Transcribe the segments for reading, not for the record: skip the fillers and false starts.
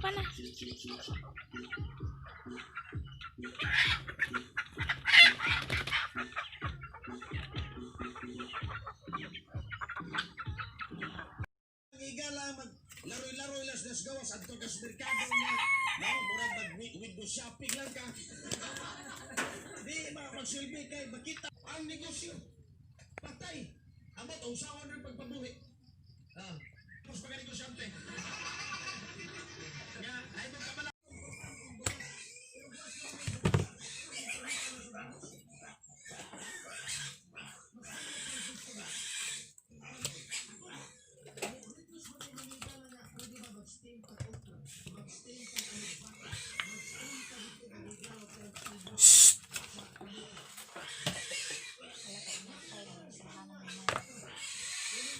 Pa na. Igala mag laroy-laroy las das gawas adto ka sa merkado nga no murag mag window shopping lang ka. Di ma magsilbi kay makita ang negosyo. Patay. Amot usawan rin pagpabuhi. Ah, tapos mga negosyante. Nga, ay mo kabala.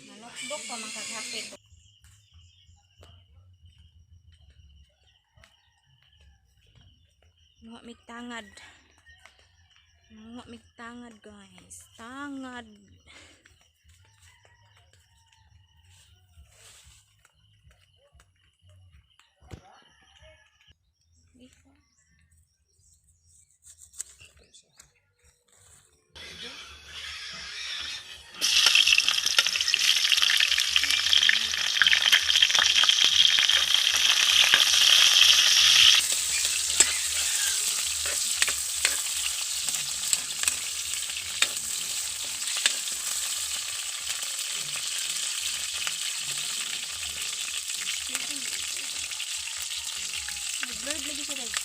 Manukdok pa man kagapit. Mga mig tangad. Mga mig tangad, guys. Tangad. Dito. Nag-blurred lagi siya, guys.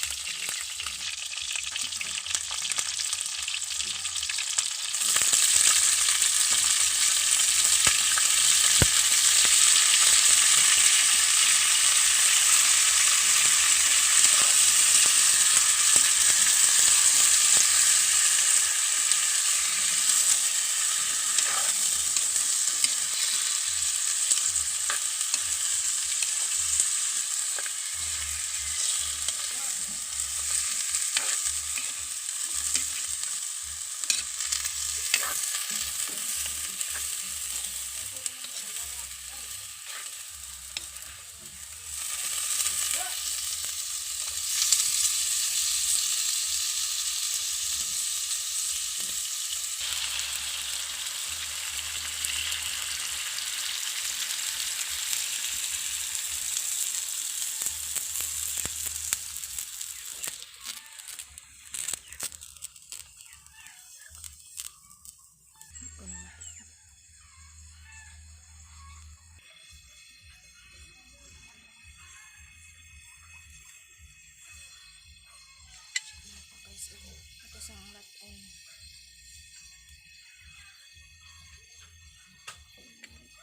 Guys, ito sa ang laton.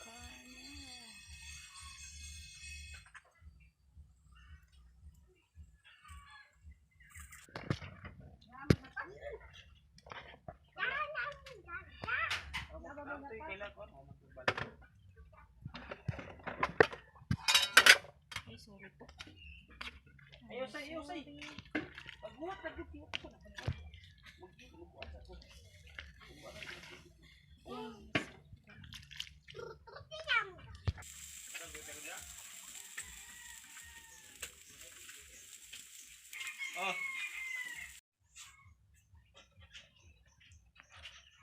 Karne. Ay, sorry po. Ayaw say, ayaw say. Paghuwat na gyud ko. Oh,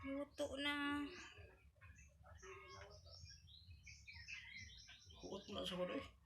Luto na. huot na sa ko eh.